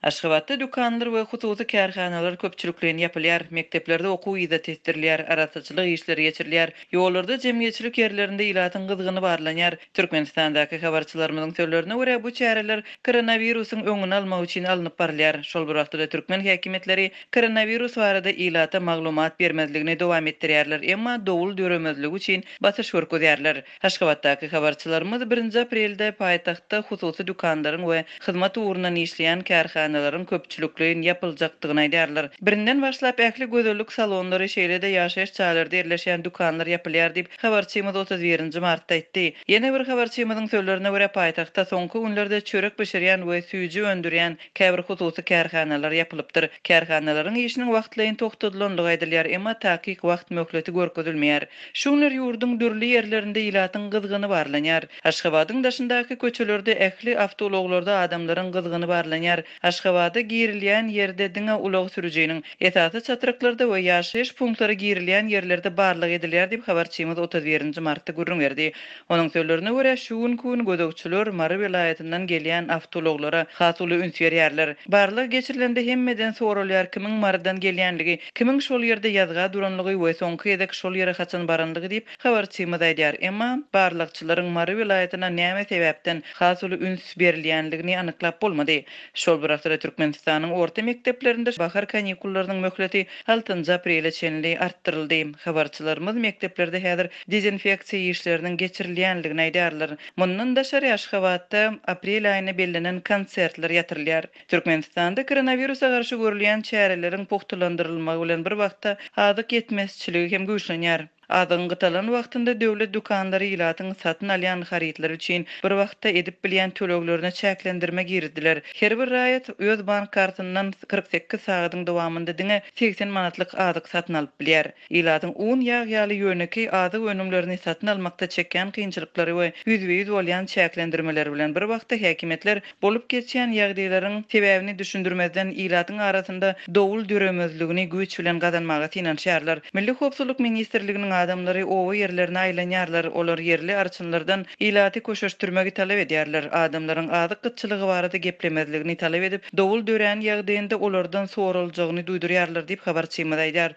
Aşgabatda dükanlar we hususy kärhanalar köpçülikleýin ýapylýar, mekdeplerde okuw yza tesdirilýär, arassaçylyk işleri geçirilýär, ýollarda, jemgyýetçilik ýerlerinde ilatyň gyzgyny barlanýar. Türkmenistandaky habarçylarymyzyň sözlerine görä, bu çäreler koronawirusyň öňüni almak üçin alnyp barylýar. Şol bir wagtda-da türkmen häkimiýetleri koronawirus barada ilata maglumat bermezligini dowam etdirýärler, emma dowul döremezligi üçin basyş görkezýärler. Aşgabatdaky habarçylarymyz birinji aprelde paýtagtda hususy dükanlaryň we hyzmat ugrundan işleýän kärhanalaryň köpçülikleýin ýapyljakdygyny aýdýarlar. Birinden başlap ähli gözellik salonlary, şeýle-de ýaşaýyş jaýlarda ýerleşýän dükanlar ýapylýar diýip, habarçymyz 31 nji martda aýtdy. Ýene bir habarçymyzyň sözlerine görä, paýtagtda soňky günlerde çörek bişirýän we süýji öndürýän käbir hususy kärhanalar ýapylypdyr. Kärhanalaryň işiniň wagtlaýyn togtadylandygy aýdylýar, emma takyk wagt möhleti görkezilmeýär. Şu günler ýurduň dürli ýerlerinde ilatyň gyzgyny barlanýar. Aşgabadyň daşyndaky köçelerde ähli awtoulaglarda adamlaryň gyzgyny barlanýar. Aşgabada girilýän ýerde diňe ulag sürüjiniň, esasy çatryklarda we ýaşaýyş punktlary girilýän ýerlerde barlag edilýär diýip, habarçymyz 31 nji martda gürrüň berdi. Onuň sözlerine görä, şu günki gün gözegçiler Mary welaýatyndan gelýän awtoulaglara has uly üns berýärler. Barlag geçirilende hemmeden soralýar kimiň Marydan gelýänligi, kimiň şol ýerde ýazga duranlygy we soňky gezek şol ýere haçan baranlygy diýip, habarçymyz aýdýar. Emma, barlagçylaryň Mary welaýatyna näme sebäpden has uly üns berilýänligini anyklap bolmady. Şol bir wagtda-da Türkmenistanyň orta mekdeplerinde bahar kanikullarynyň möhleti altynjy aprele çenli artdyryldy. Habarçylarymyz mekdeplerde häzir dezinfeksiýa işleriniň geçirilýändigini aýdýarlar. Mundan daşary, Aşgabatda aprel aýyna bellenen konsertler ýatyrylýar. Türkmenistanda koronawirusa garşy görülýän çäreleriň pugtalandyrylmagy bilen bir wagtda azyk ýetmezçiligi hem güýçlenýär. Azygyň gytalan wagtynda döwlet dükanlary ilatyň satyn alýan harytlary üçin bir wagtda edip bilýän töleglerine çäklendirme girizdiler. Her bir raýat öz bank kartyndan 48 sagadyň dowamynda diňe 80 manatlyk azyk satyn alyp bilýär. Ilatyň un, ýag ýaly ýönekeý azyk önümlerini satyn almakda çekýän kynçylyklary we ýüzbe-ýüz bolýan çäklendirmeleri bilen bir wagtda häkimiýetler bolup geçýän ýagdaýlaryň sebäbini düşündirmezden ilatyň arasynda dowul döremezligini güýç bilen gazanmaga synanyşýarlar. Milli howpsuzlyk ministrliginiň adamlary oba ýerlerine aýlanýarlar, olar ýerli arçynlardan ilaty köşeşdirmegi talap edýärler, adamlaryň azyk gytçylygy barada geplemezligini talap edip, dowul dörän ýagdaýynda olardan soraljagyny duýdurýarlar diýip, habarçymyz aýdýar.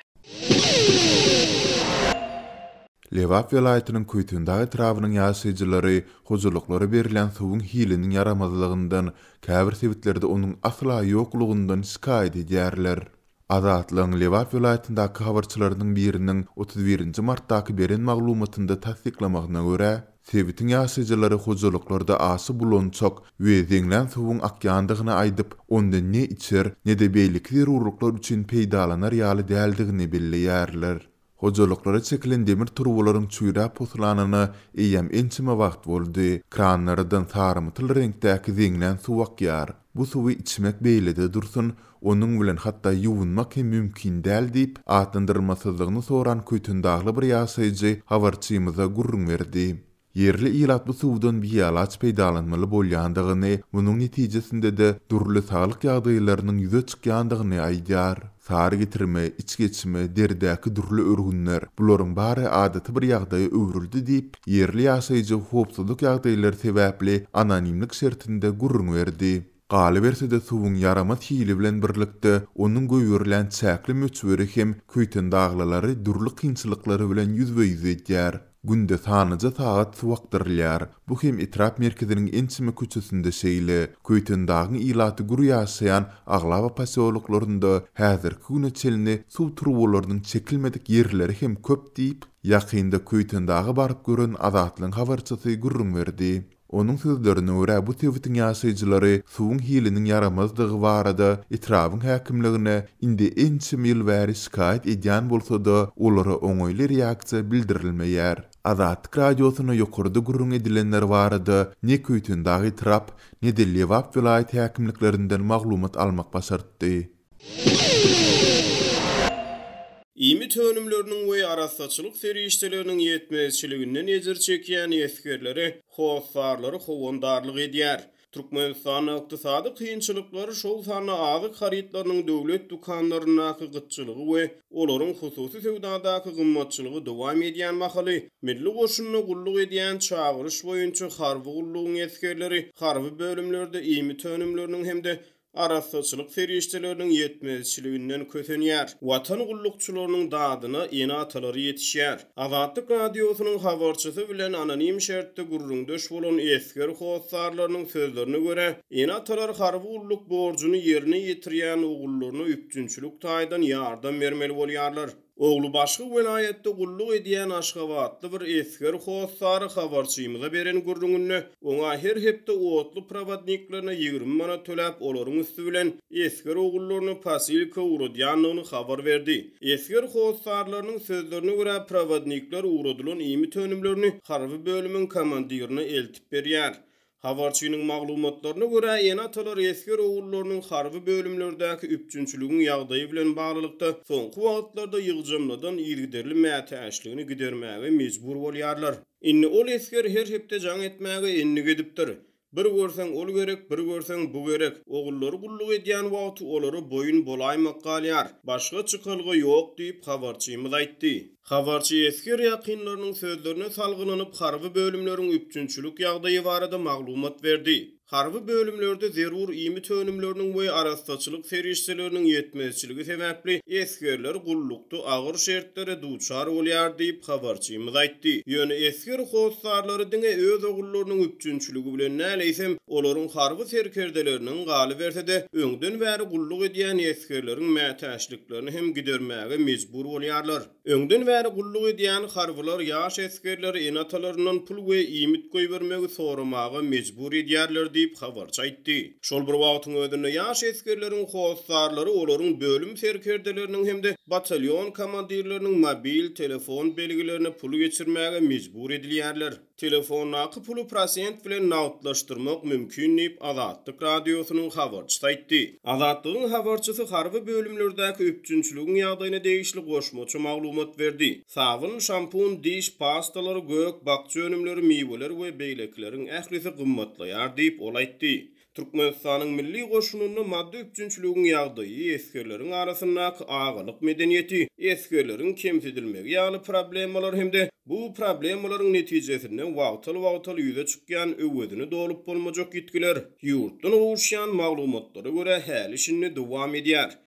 Lebap welaýatynyň Köýtendag etrabynyň ýaşaýjylary hojalyklara berilýän suwuň hiliniň ýaramazlygyndan, käbir sebitlerde onuň asla ýoklugyndan şikaýat edýärler. Azatlygyň Lebap welaýatyndaky habarçylarynyň biriniň 31 nji martdaky beren maglumatynda tassyklamagyna görä, Sebitiň ýaşaýjylary hojalyklarda aşa bulançak we zeňlän suwuň akýandygyny aýdyp, ondan ne içer, ne-de beýleki zerurlyklar üçin peýdalanar ýaly däldigini belleýärler. Hojalyklara çekilen demir turbalaryň çüýräp poslanyna eýýäm ençeme wagt boldy. Kranlardan sarymtyl reňkdäki zeňlän suw akýar. Bu suwy içmek beýlede dursun, onuň bilen hatda ýuwunmak hem mümkin däl diýip, atlandyrylmasyzlygyny soran köýtendagly bir ýaşaýjy habarçymyza gürrüň berdi. Ýerli ilat bu suwdan bialaç peýdalanmaly bolýandygyny, munuň netijesinde-de dürli saglyk ýagdaýlarynyň ýüze çykýandygyny aýdýar. Sary getirme, iç geçme, deridäki dürli örgünler, bularyň bary adaty bir ýagdaýa öwrüldi diýip, ýerli ýaşaýjy howpsuzlyk ýagdaýlary sebäpli anonimlik şertinde gürrüň berdi. Galyberse-de suwuň ýaramaz hili bilen birlikde onuň goýberilýän çäkli möçberi hem köýtendaglylary dürli kynçylyklary bilen ýüzbe-ýüz edýär. Günde sanlyja sagat suw akdyrylýar. Bu hem etrap merkeziniň ençeme köçesinde şeýle. Köýtendagyň ilaty gür ýaşaýan aglaba posýoloklarynda häzirki güne çenli suw turbalarynyň çekilmedik ýerleri hem köp diýip, ýakynda Köýtendaga baryp gören Azatlygyň habarçysy gürrüň berdi. Onuň sözlerine görä, bu sebitiň ýaşaýjylary suwuň hiliniň ýaramazdygy barada etrabyň häkimligine indi ençeme ýyl bäri şikaýat edýän bolsa-da, olara oňaýly reaksiýa bildirilmeýär. Azatlyk Radiosyna ýokarda gürrüň edilenler barada ne Köýtendag etrap, ne-de Lebap welaýat häkimliklerinden maglumat almak başartdy. Iýmit önümleriniň we arassaçylyk serişdeleriniň ýetmezçiliginden ejir çekýän esgerlere hossarlary howandarlyk edýär. Türkmenistanda ykdysady kynçylyklar, şol sanda azyk harytlarynyň döwlet dükanlaryndaky gytçylygy we olaryň hususy söwdadaky gymmatçylygy dowam edýän mahaly, Milli goşunda gulluk edýän çagyryş boýunça harby gullugyň esgerleri harby bölümlerde iýmit önümleriniň hem-de. arassaçylyk serişdeleriniň ýetmezçiliginden kösenýär. Watan gullukçylarynyň dadyna ene-atalary ýetişýär. Azatlyk Radiosynyň habarçysy bilen anonim şertde gürrüňdeş bolan esger hossarlarynyň sözlerine görä, ene-atalar harby gulluk borjuny ýerine ýetirýän ogullaryna üpjünçilik taýdan ýardam bermeli bolýarlar. Ogly başga welaýatda gulluk edýän aşgabatly bir esger hossary habarçymyza beren gürrüňinde, oňa her hepde otly prowodniklerine 20 manat töläp, olaryň üsti bilen esger ogullaryny posilka ugradýandygyny habar berdi. Esger hossarlarynyň sözlerine görä, prowodnikler ugradylan iýmit önümlerini harby bölümiň komandirine eltip berýär. Habarçynyň maglumatlaryna görä, ene-atalar esger ogullarynyň harby bölümlerdäki üpjünçiligiň ýagdaýy bilen baglylykda, soňky wagtlarda ýygjamladan yzygiderli mätäçligini gidermäge mejbur bolýarlar. Indi ol esger her hepde jaň etmäge endik edipdir. Bir görseň ol gerek, bir görseň bu gerek. Ogullary gulluk edýän wagty olara boýun bolaýmak galýar. Başga çykalga ýok diýip, habarçymyz aýtdy. Habarçy esger ýakynlarynyň sözlerine salgylanyp, harby bölümleriň üpjünçilik ýagdaýy barada maglumat berdi. Harby bölümlerde zerur iýmit önümleriniň we arassaçylyk serişdeleriniň ýetmezçiligi sebäpli esgerler gullukda agyr şertlere duçar bolýar diýip, habarçymyz aýtdy. Ýöne esger hossarlary diňe öz ogullarynyň üpjünçiligi bilen däl, eýsem, olaryň harby serkerdeleriniň, galyberse-de, öňden bäri gulluk edýän esgerleriň mätäçliklerini hem gidermäge mejbur bolýarlar. Öňden bäri gulluk edýän harbylar ýaş esgerleri ene-atalaryndan pul we iýmit goýbermegi soramaga mejbur edýärler diýip, habarçy aýtdy. Şol bir wagtyň özünde, ýaş esgerleriň hossarlary olaryň bölüm serkerdeleriniň hem-de batalýon komandirleriniň mobil telefon belgilerine pul geçirmäge mejbur edilýärler. Telefondaky puly prosent bilen nagtlaşdyrmak mümkin diýip, Azatlyk Radiosynyň habarçysy aýtdy. Azatlygyň habarçysy harby bölümlerdäki üpjünçiligiň ýagdaýyna degişli goşmaça maglumat berdi. Sabyn, şampun, diş pastalary, gök, bakja önümleri, miweler we beýlekileriň ählisi gymmatlaýar diýip, ol aýtdy. Türkmenistanyň Milli goşunynda maddy üpjünçiligiň ýagdaýy, esgerleriň arasyndaky agalyk medeniýeti, esgerleriň kemsidilmegi ýaly problemalar hem-de bu problemalaryň netijesinde wagtal-wagtal ýüze çykýan öwezini dolup bolmajak ýitgiler, ýurtdan gowuşýan maglumatlara görä, häli-şindi dowam edýär.